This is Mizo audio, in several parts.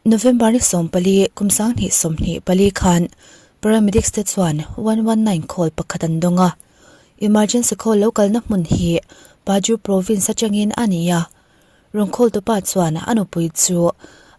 November ni 14 kum 2024 khan paramedics te chuan 119 call pakhat an dawng a. Emergency call lo kalna hmun hi Paju province atangin a ni a. Rawn call tupa chuan a nupui chu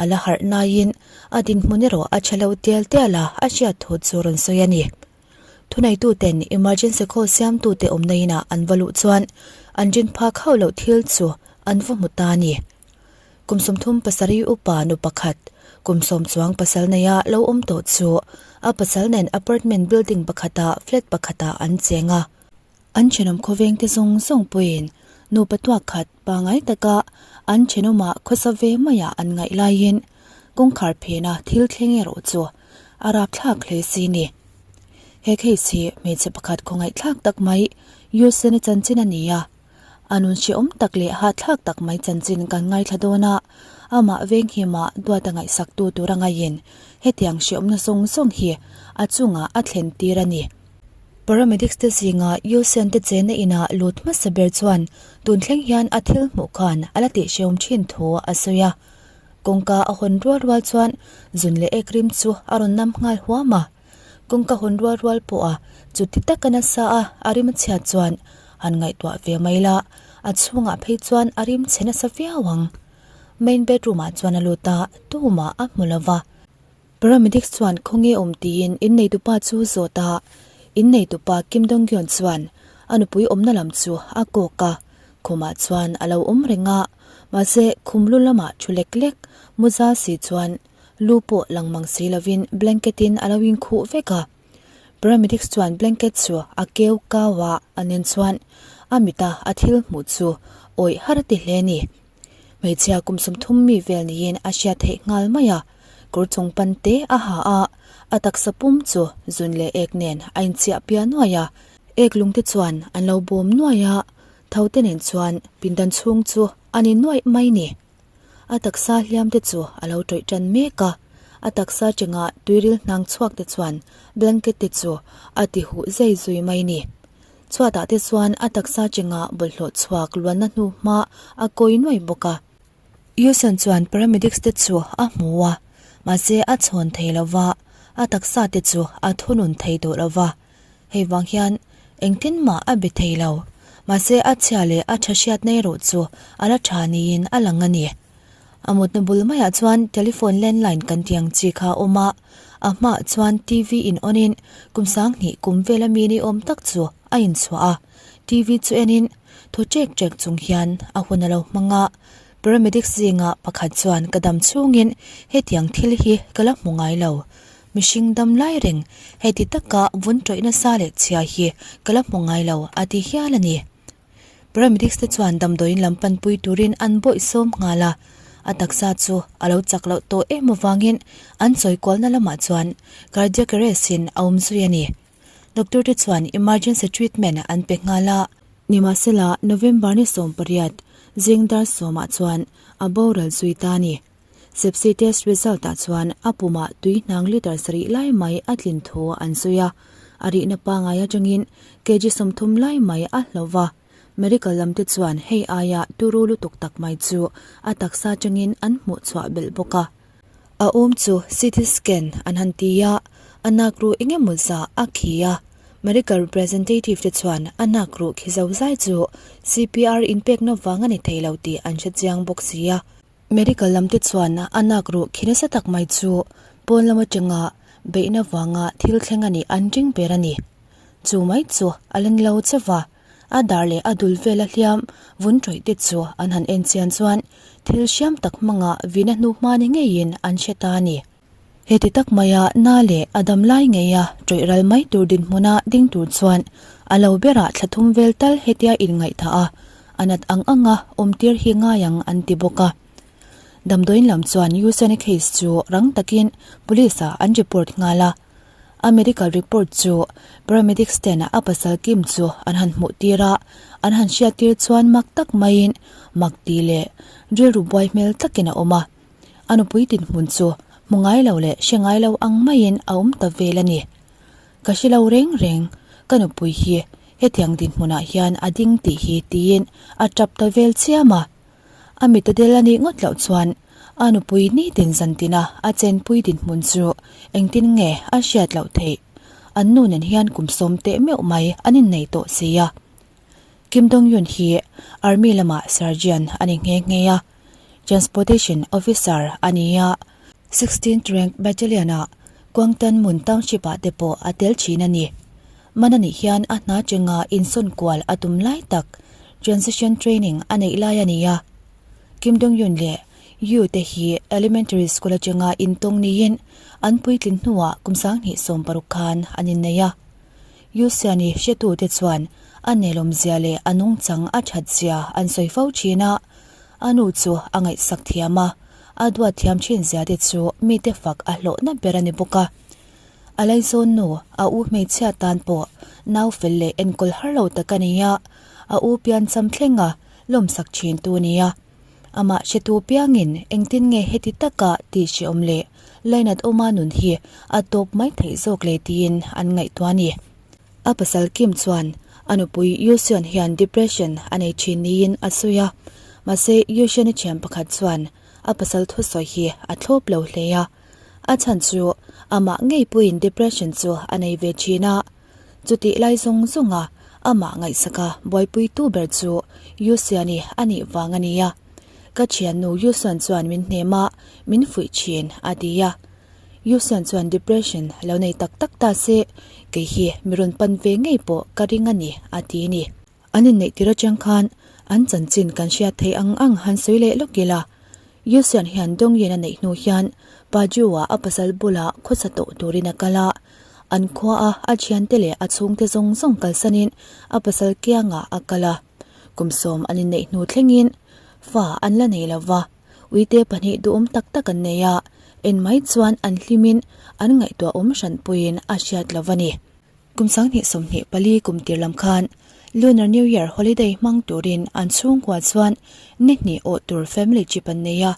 a la harh naiin a dinhmun erawh a tha lo tial tial a, a hriat thu chu rawn sawi a ni. Thuneituten emergency call siamtute awmna inah an va luh chuan an rin phak hauh loh thil chu an va hmu ta a ni. Kum 37 upa nu pakhat, kum sawm chuang pasal neia lo awm tawh chu a pasal nen apartment building pakhata flat pakhatah an cheng a. An thenawm khawvengte zawng zawng pawhin nupa tuak khat pangngai taka an thenawmah khawsa ve maiah an ngaih laiin kawngkhar phena thil thleng erawh chu a rapthlak hle si ni. He case hi hmeichhe pakhat khawngaihthlak tak mai Yuseni chanchin a ni a. A nun hrehawm tak leh hahthlak tak mai chanchin kan ngaithla dawn a, amah venghima duat a ngaihsaktu tur a ngaiin hetiang hrehawmna zawng zawng hi a chungah a thlen tir a ni. Paramedics te zinga Yusen te chenna inah lut hmasa ber chuan tun thleng hian a thil hmuh khan a la tihhrehawm thin thu a sawi a. Kawngka a hawn rual rual chuan zun leh ek rim chu a rawn nam nghal huam a. Kawngka hawn rual rual pawha chuti taka nasa a a rim a chhiat chuan han ngaihtuah ve mai la, a chhungah phei chuan a rim chhe nasa viau ang. Main bedroom ah chuan a lut a, tumah a hmu lo va. Paramedics chuan khawnge awm tiin inneitupa chu zawt a, inneitupa Kim Dong-gyun chuan a nupui awmna lam chu a kawk a, khumah chuan a lo awm reng a, mahse khum lu lamah thu lek lek mu zal si chuan lu pawh lang mang si lovin blanket in a lo inkhuh vek a. Paramedics chuan blanket chu a keu kau a, a nen chuan a mita a thil hmuh chu awih har a ti hle a ni. Hmeichhia kum 30 mi vel niin a hriat theih nghal mai a, kawr chung pan te a ha a, a taksa pum chu zun leh ek nen a inchiah piah nuai a, ek lung te chuan an lo bawm nuai a, tho te nen chuan pindan chhung chu a ni nuaih mai ni. A taksa hliam te chu a lo tawih tan mek a, a taksa chengah tuiril hnang chhuak te chuan blanket te chu a ti huh zai zui mai ni. Chhuatah te chuan a taksa chengah bawlhhlawh chhuak luanna hnu hma a kawi nuai bawk a. Yuson chuan paramedics te chu a hmu a, mahse a chhawn thei lo va, a taksa te chu a thunun thei tawh lo va. Hei vang hian engtin mah a be thei lo. Mahse a chhia leh a tha hriatna erawh chu a la tha niin a lang a ni. A mutna bul maiah chuan telephone landline kan tih ang chi kha a awm a, a hmaah chuan TV in on in kum 2000 kum vela mi ni awm tak chu a inchhuah a, TV chu en in thaw ṭek ṭek chung hian a hun a lo hmang a, paramedics zinga pakhat chuan ka dam chhungin hetiang thil hi ka la hmu ngai lo, mihring dam lai reng heti taka vun ṭawih nasa leh chhia hi ka la hmu ngai lo a ti hial a ni. Paramedics te chuan damdawiin lam panpui turin an bawih sawm nghal a, a taksa chu a lo chak loh tawh em avangin an chawi kualna lamah chuan cardiac arrest in a awm zui a ni. Doctor te chuan emergency treatment an pe nghal a. Nimahsela, November ni 18 zing dar sawmah chuan a boral zui ta a ni. Sepsi test result ah chuan a pumah tui hnang litre sarih lai mai a tlin thu an sawi a, a rihna pangngai atangin kg 30 lai mai a hlo va. Medical lam te chuan hei aia turu lutuk tak mai chu a taksa atangin an hmuh chhuah belh bawk a. A awm chu CT scan an han ti a, a nak ruh eng emaw zah a khi a. Medical representative te chuan a nak ruh khi zo zai chu CPR inpekna vang a ni thei lo tih an hre chiang bawk si a. Medical lam te chuan a nak ruh khi nasa tak mai chu pawn lam atanga beihna vanga thil thleng a nih an ring ber a ni. Chu mai chu a la ni lo chauh va, a dar leh a dul vela hliam vun tawih te chu an han en chian chuan thil hriam tak hmanga vina hnu hma ni ngeiin an hre ta a ni. Heti tak maia na leh a dam lai ngeia tawih ral mai tur dinhmuna ding tur chuan a lo berah thla thum vel tal hetia inngaihthah a, a nat ang anga awmtir hi ngai ang an ti bawk a. Damdawiin lam chuan Yusene case chu rang takin police ah an report nghal a. A medical report chu paramedics ten a pasal Kim chu an han hmuh tir a, an han hriat tir chuan mak tak maiin mak ti leh rilru buai hmel takin a awm a. A nupui dinhmun chu hmu ngai lo leh hre ngai lo ang maiin a awm ta vel a ni. Ka hre lo reng reng, ka nupui hi hetiang dinhmunah hian a ding tih hi tiin a tap ta vel chiam a. A mit a del a nih ngawt loh chuan A nupui nitin zantina a chenpui dinhmun chu engtin nge a hriat loh theih? An nu nen hian kum sawm teh meuh mai an innei tawh si a. Kim Dong-yun hi Army lamah Sergeant a ni nghe nghe a, Transportation Officer a ni a, Sixteenth Rank Battalion-ah Gwangtanmun Township-ah te pawh a tel thin a ni. Man a nih hian a hna chenga insawn kual a tum lai tak Transition Training a neih lai a ni a. Kim Dong-yun leh Yu te hi Elementary School atanga intawng niin an puitlin hnuah kum 2016 khan an innei a. Yu Siani hretute chuan a nelawmzia leh a nungchang a thatzia an sawi fo thin a, a nu chu a ngaihsak thiam a, a duat thiam thin zia te chu mite fak a hlawhna ber a ni bawk a. A laizawn nu, a u hmeichhia tan pawh nau fel leh enkawl har lo tak a ni a, a u piancham thlenga lawmsak thin tu a ni a. Amah hretu piangin engtin nge heti taka tih hreawm leh lainat awma nun hi a tawp mai theih zawk le tiin an ngaihtuah a ni. A pasal Kim chuan a nupui Yuseon hian depression a nei thin niin a sawi a, mahse Yuseon-i thian pakhat chuan a pasal thusawi hi a thlawp lo hle a. A chhan chu amah ngei puiin depression chu a nei ve thin a. Chutih lai zawng zawnga amah ngaihsaka buaipuitu ber chu Yusiani a nih vang a ni a. Ka thiannu Yusuan chuan min hnem a, min fuih thin, a ti a. Yusuan chuan depression lo nei tak tak ta se, kei hi mi rawn pan ve ngei pawh ka ring a ni, a ti a ni. An inneih tir atang khan an chanchin kan hriat theih ang ang han sawi leh lawk ila. Yusian hian Dongyin a neih hnu hian Paju-ah a pasal bulah khawsa tawh turin a kal a. An khuaa a thiante leh a chhungte zawng zawng kalsanin a pasal kiangah a kal a. Kum sawm an inneih hnu thlengin fa an la nei lo va, uite pahnih duhawm tak tak an nei a, en mai chuan an hlimin an ngaihtuahawm hranpuiin a hriat lo va ni. Kum 2024 kum tir lam khan Lunar New Year holiday hmang turin an chhungkua chuan ni hnih awh tur family trip an nei a.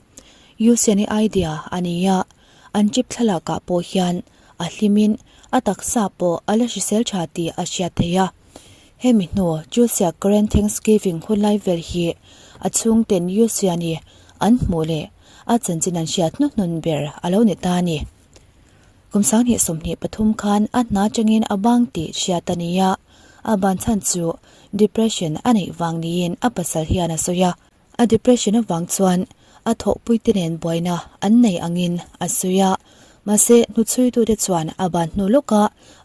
Yusiani idea a ni a, an trip thlalakah pawh hian a hlimin a taksa pawh a la hrisel tha tih a hriat theih a. Hemi hnu Jusia Korean Thanksgiving hunlai vel hi a chhungten Yusiani an hmuh leh a chanchin an hriat hnuhnun ber a lo ni ta a ni. Kum 2023 khan a hna atangin a bang tih hriat a ni a, a ban chhan chu depression a neih vang niin a pasal hian a sawi a. A depression avang chuan a thawhpuite nen buaina an nei angin a sawi a, mahse hnuchhuitute chuan a ban hnu lawka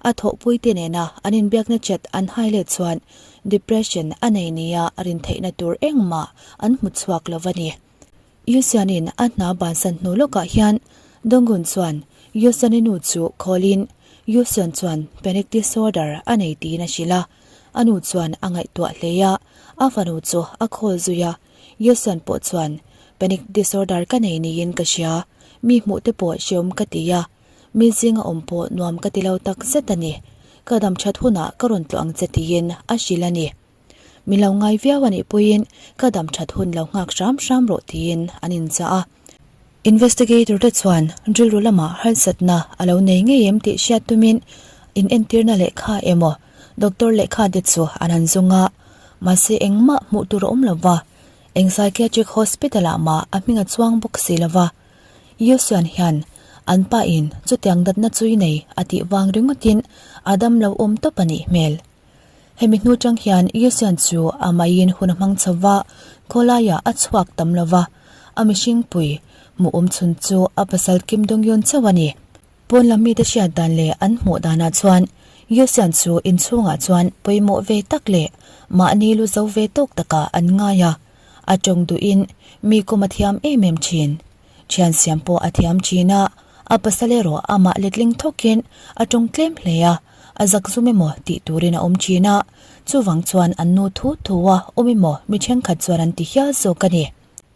a thawhpuite nena an inbiakna chat an hai let chuan depression a nei nia rin theihna tur engmah an hmu chhuak lo a ni. Yusianin a hna bansan hnu lawkah hian Dongun chuan Yusiani nu chu call-in Yusian chuan panic disorder a nei tiin a hrilh a, a nu chuan a ngaihtuah hle a, a fanu chu a call zui a, Yusian pawh chuan panic disorder ka nei niin ka hria, mi hmuh te pawh hreawm ka ti a, mi zinga awm pawh nuam ka ti lo tak zet a ni, ka dam that hunah ka rawn tlawh ang che tiin a hrilh a ni. Min lo ngai viau a nih pawhin ka dam that hun lo nghak hram hram rawh tiin an inchah a. Investigator te chuan rilru lamah harsatna a lo nei ngei em tih hriat tumin in entirna lehkha emaw doctor lehkha te chu an han zung a, mahse engmah hmuh tur a awm lo va, eng psychiatric hospital ah mah a hming a chuang bawk si lo va. Yusuan hian an pa in chutiang datna chui nei a tih vang ringawtin a dam lo awm tawp a nih hmel. Hemi hnu tang hian Yusian chu a maiin hun a hmang chho va, khawlaiah a chhuak tam lo va, a mihring pui hmuh awm chhun chu a pasal Kim Dong-yun chauh a ni. Pawn lam mite hriat dan leh an hmuh danah chuan Yusian chu inchhungah chuan pawimawh ve tak leh mahni lu zo ve tawk takah an ngai a, a tawng duhin mi kum a thiam em em thin. Thian siam pawh a thiam thin a, a pasal erawh amah letling thawkin a tawng tlem hle a, a zak zum emaw tih turin a awm thin a, chuvang chuan an nu thu thu a awm emaw mi thenkhat chuan an ti hial zawk a ni.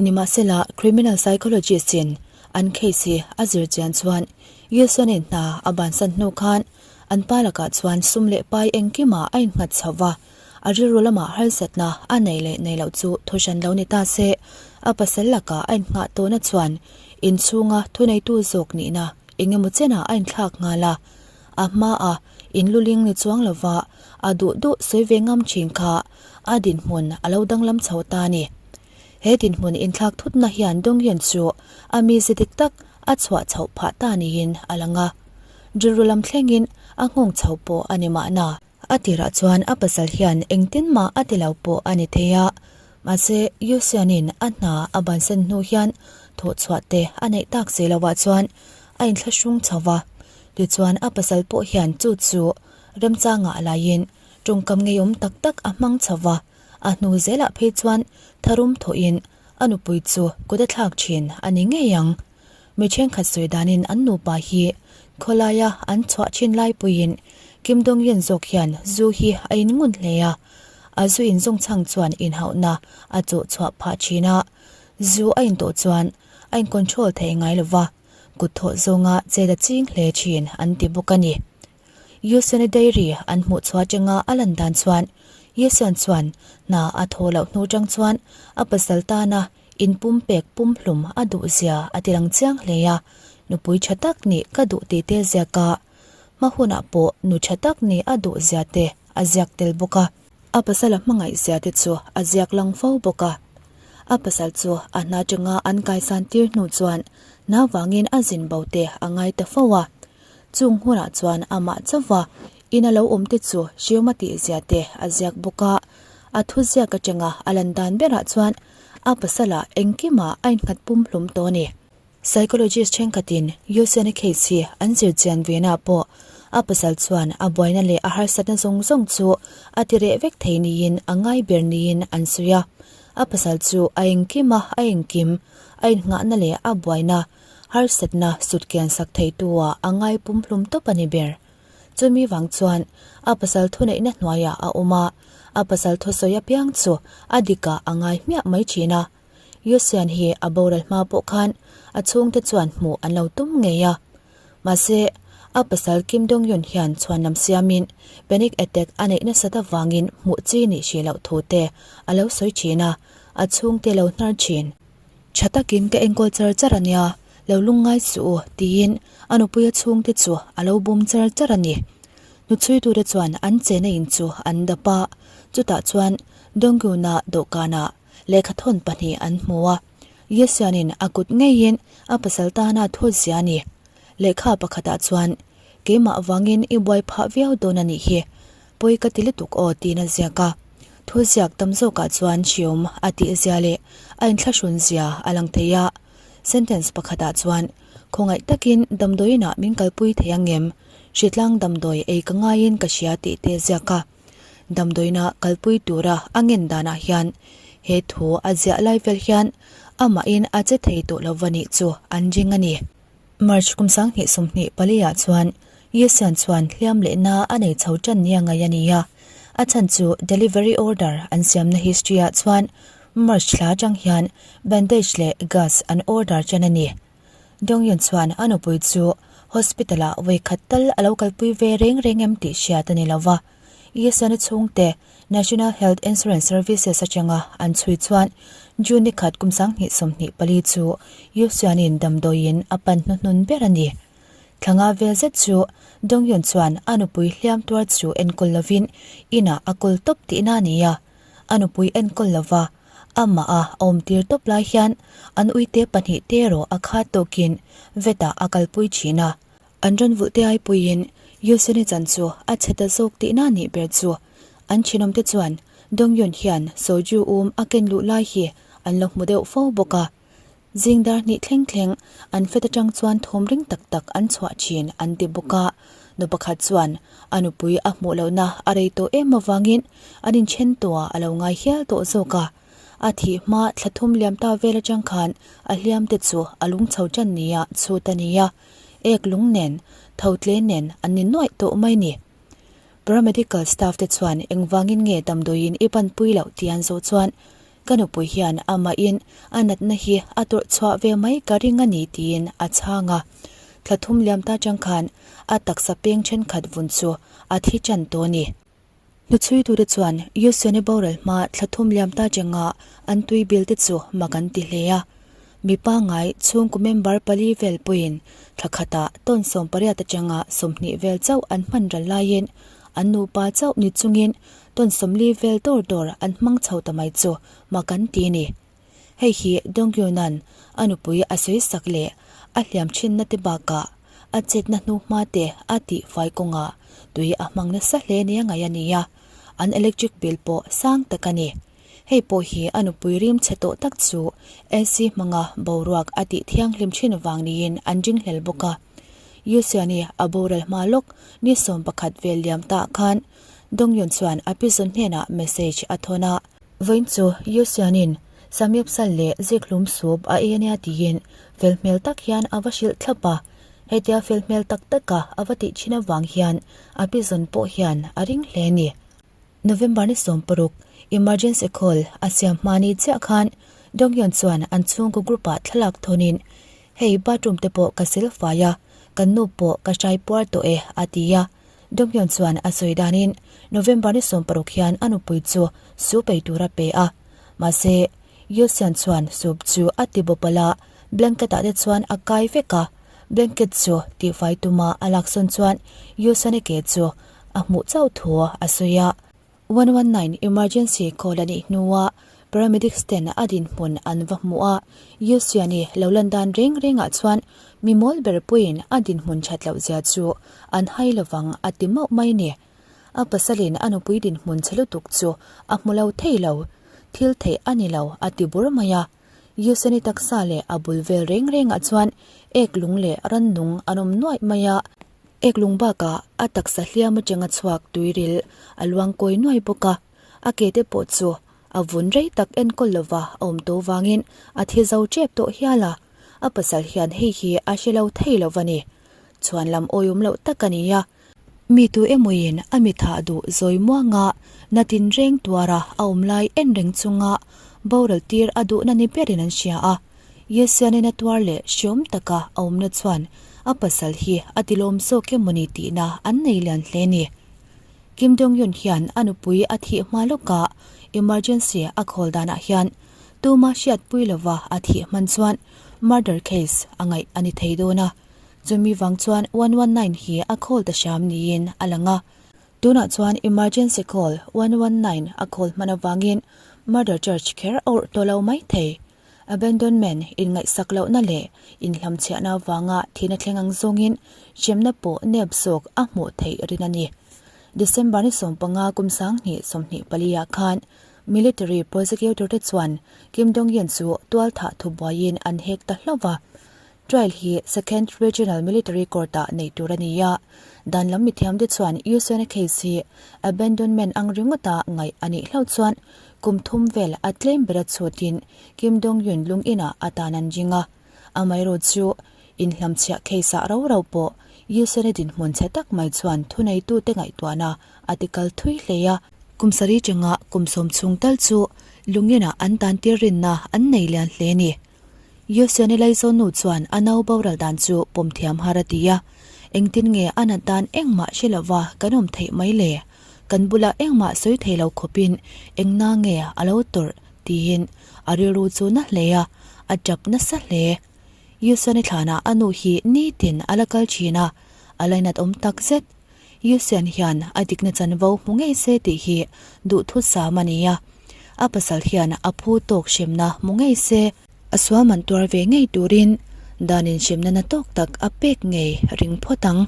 Nimahsela, criminal psychologist in an case hi a zir chian chuan Wilson-in hna a bansan hnu khan an pa lakah chuan sum leh pai engkimah a innghat chho va, a rilru lamah harsatna a nei leh nei loh chu thu hran lo ni ta se, a pasal lakah a innghah tawhna chuan inchhunga thuneitu zawk nihna engemaw chenah a inthlak nghal a. A hmaa inluling ni chuang lova a duh duh sawi ve ngam thin kha a dinhmun a lo danglam chho ta a ni. He dinhmun inthlak thutna hian Dongyun chu a mize dik tak a chhuah chhoh phah ta niin a lang a. Rilru lam thlengin a nghawng chho pawh a ni mahna. A tirah chuan a pasal hian engtin mah a ti lo pawh a ni thei a, mahse Yusianin a hna a bansan hnu hian thawhchhuah te a neih tak si lovah chuan a inthlahrung chho va. Tichuan a pasal pawh hian chu chu remchangah laiin tawngkam ngeiawm tak tak a hmang chho va, a hnu zelah phei chuan tharum thawhin a nupui chu kut a thlak thin a ni ngei ang. Mi thenkhat sawi danin an nupa hi khawlaia an chhuah thin laipuiin Kim Dong-yun zawk hian zu hi a in ngun hle a, a zu in zawng chhang chuan inhauhna a chawh chhuah phah thin a, zu a in tawh chuan a in control thei ngai lova, kut thawh zawnga chet a ching hle thin an ti bawk a ni. Yusuan-a diary an hmuh chhuah atanga a lan dan chuan Yusuan chuan hna a thawh loh hnu tang chuan a pasal tana inpumpek pumhlum a duh zia a ti lang chiang hle a, nupui tha tak nih ka duh tih te ziak a, hma hunah pawh nu tha tak nih a duh zia te a ziak tel bawk a. A pasal a hmangaih zia te chu a ziak lang fo bawk a. A pasal chu a hna tanga an kaisan tir hnu chuan nau vangin a zin bo te a ngai ta fo a. Chung hunah chuan amah chauva in a lo awm te chu hriawm a tih zia te a ziak bawk a. A thu ziak atanga a lan dan berah chuan a pasala engkimah a innghat pumhlum tawh a ni. Psychologist thenkhatin Yosena case hi an zir chian vena pawh a pasal chuan a buaina leh a harsatna zawng zawng chu a ti reh vek thei niin a ngai ber niin an sawi a. A pasal chu a engkima a engkim, a innghahna leh a buaina harsatna sutkian sak theitu-ah a ngai pumhlum tawp a ni ber. Chumi vang chuan a pasal thuneihna hnuaiah a awm a, a pasal thusawi apiang chu a dikah a ngai hmiah mai thin a. Yusian hi a boral hma pawh khan a chhungte chuan hmuh an lo tum ngei a. Mahse, a pasal Kim Dong-yun hian chhuanlam siamin panic attack a neih nasat avangin hmuh chi nih hrih loh thu te a lo sawi thin a, a chhungte lo hnar thin. Tha takin ka enkawl char char a nia, lo lungngai suh u, tiin a nupuia chhungte chu a lo bum char char a ni. Hnuchhuitute chuan an chena in chu an dap a, chutah chuan Donggyuna dawhkanah lehkhathawn pahnih an hmu a, Yesianin a kut ngeiin a pasal tana thu zia a ni. Lehkha pakhatah chuan, Keimah vangin i buai phah viau dawn a nih hi, pawi ka ti lutuk aw tiin a ziak a. Thu ziak tam zawkah chuan hriawm a tih zia leh a inthlahrun zia a lang thei a. Sentence pakhatah chuan, Khawngaih takin damdawiinah min kalpui thei ang em? Hritlang damdawi ei ka ngaiin ka hria tih te a ziak a. Damdawiina kalpui tura a ngen danah hian he thu a ziah lai vel hian amahin a che thei tawh lo va nih chu an ring a ni. March kum 2024 ah chuan Yesian chuan hliam lehna a nei chho tan nia ngaih a ni a, a chhan chu delivery order an siamna history ah chuan March thla atang hian bandage leh gas an order tan a ni. Dongyun chuan a nupui chu hospital ah vawikhat tal a lo kalpui ve reng reng em tih hriat a ni lo va. Yesian-a chhungte National Health Insurance Services atanga an chhui chuan June ni khat kum 2024 chu Yusianin damdawiin a pan hnuhnun ber a ni. Thlanga vel zet chu Dongyun chuan a nupui hliam tuar chu enkawl lovin inah a kawl tawp tihna a ni a. A nupui enkawl lova amah a awmtir tawp lai hian an uite pahnihte erawh a khat tawkin vet-ah a kalpui thin a. An rawn vulh te aipuiin Yuseni chan chu a chhe ta zawk tihna nih ber chu. An thenawmte chuan Dongyun hian Soju um a ken luh lai hi an lo hmu deuh fo bawk a. Zing dar hnih thleng thleng an fet atang chuan thawm ring tak tak an chhuah thin an ti bawk a. Nu pakhat chuan a nupui a hmuh lohna a rei tawh em avangin an inthen tawhah a lo ngai hial tawh zawk a. A thih hma thla thum liam ta vel atang khan a hliam te chu a lung chho tan nia chhut a ni a. Ek lung nen, tho tle nen an ni nuaih tawh mai ni. Paramedical staff te chuan engvangin nge damdawiin i panpui loh tih an zawh chuan ka nupui hian amahin a natna hi a tawrh chhuah ve mai ka ring a ni tiin a chhang a. Thla thum liam ta chang khan a taksa peng thenkhat vun chu a thi tan tawh a ni. Hnuchhuitute chuan Yusene boral hma thla thum liam ta chenga an tui bil te chu mak an ti hle a. Mi pangngai chhungkaw member pali vel pawhin thla khatah tawn 18 atanga 20 vel chauh an hman ral laiin an nupa chauh ni chungin tawn 40 vel dawr dawr an hmang chho ta mai chu mak an ti a ni. Hei hi Donghyun-a'n a nupui a sawi sak leh a hliam thinna te bakah a chetna hnuhma te a tih fai kawngah tui a hmang nasa hle nia ngaih a ni a, an electric bill pawh sang tak a ni. Hei pawh hi a nupui rim chhe tawh tak chu AC hmanga boruak a tih thianghlim thin vang niin an ringhlel bawk a. Yusiani a boral hma lawk ni 11 vel liam tah khan Dongyun chuan a pizawn hnenah message a thawn a. Vawiin chu Yusianin Samyupsal leh Zikhlum soup a ei ania tiin fel hmel tak hian a va hrilh thlap a. Hetia fel hmel tak taka a va tih thin avang hian a pizawn pawh hian a ring hle a ni. November ni 16, emergency call a siam hma ni chiah khan Donghyun chuan an chhungkaw group ah thlalak thawnin, Hei bathroom te pawh ka sil fai a, kan nu pawh ka hrai puar tawh e a ti a. Donghyun chuan a sawi danin November ni 16 hian a nupui chu soup ei tur a pe a. Mahse, Yulsian chuan soup chu a ti bawp alh a, blanket ah te chuan a kai vek a. Blanket chu tihfai tuma a laksawn chuan Yulsian-i ke chu a hmuh chauh thu a sawi a. 119 emergency call a nih hnuah paramedics ten a dinhmun an va hmu a, Yusiani lo lan dan reng rengah chuan mi mawl ber puiin a dinhmun that loh zia chu an hai lovang a ti mauh mai ni. A pasalin a nupui dinhmun chhe lutuk chu a hmu lo thei lo, thil theih a ni lo a ti bur mai a. Yuseni taksa leh a bul vel reng rengah chuan ek lung leh rannung an awm nuaih mai a. Ek lung bakah a taksa hliam atanga chhuak tuiril a luang kawi nuai bawk a, a ke te pawh chu a vun rei tak enkawl lova a awm tawh vangin a thi zo tep tawh hial a, a pasal hian hei hi a hre lo thei lo va ni. Chhuan lam awiawm loh tak a ni a, mi tu emawin a mi thah duh zawi muanga na tinreng tuara a awm lai en reng chunga boral tir a duhna ni berin an hria a. Yesianin a tuar leh hreawm taka a awmna chuan a pasal hi a tilawm zawk em mawni tihna an nei lian hle ni. Kim Dong-yun hian a nupui a thih hma lawkah emergency a khawl danah hian tuma hriatpui lova a thih hman chuan murder case a ngaih a ni thei dawn a, chumi vang chuan 119 hi a khawl ta hram niin a lang a. Tunah chuan emergency call 119 a khawl hman avangin murder charge kher a awrh tawh lo mai thei. Abandonment, inngaihsak lohna leh inhlamchhiahna avanga thihna thleng ang zawngin hremna pawh nep zawk a hmuh theih rin a ni. December ni 15 kum 2024 ah khan Military Prosecutor te chuan Kim Dong-yeon chu tualthah thubuaiin an hek ta hlauh va. Trial hi Second Regional Military Court-ah neih tur a ni a, dan lam mithiamte chuan Yusena case hi abandonment ang ringawta ngaih a nih hlauh chuan kum thum vel a tlem bera chhutin Kim Dong-yun lung inah a tan an ring a. Amaherawh chu inhlamchhiah case-ah rau rau pawh Yusena dinhmun chhe tak mai chuan thuneitute ngaihtuahna a tikal thui hle a. Kum sarih chengah kum sawm chhung tal chu lung inah an tantir rinna an nei lian hle a ni. Yosiani Laizawn nu chuan a nau boral dan chu pawm thiam har a ti a, Engtin nge a nat dan engmah hre lova kan awm theih mai le? Kan bulah engmah sawi thei lo khawpin eng na nge a lo tawrh? tiin a rilru chu na hle a, a tap nasa hle. Yosiani thlanah a nu hi nitin a la kal thin a, a lainat awm tak zet. Yusian hian a dikna chanvo hmu ngei se tih hi duhthusam a ni a, a pasal hian a phu tawk hremna hmu ngei se, a sual man tuar ve ngei turin danin hremna na tawk tak a pek ngei ring phawt ang.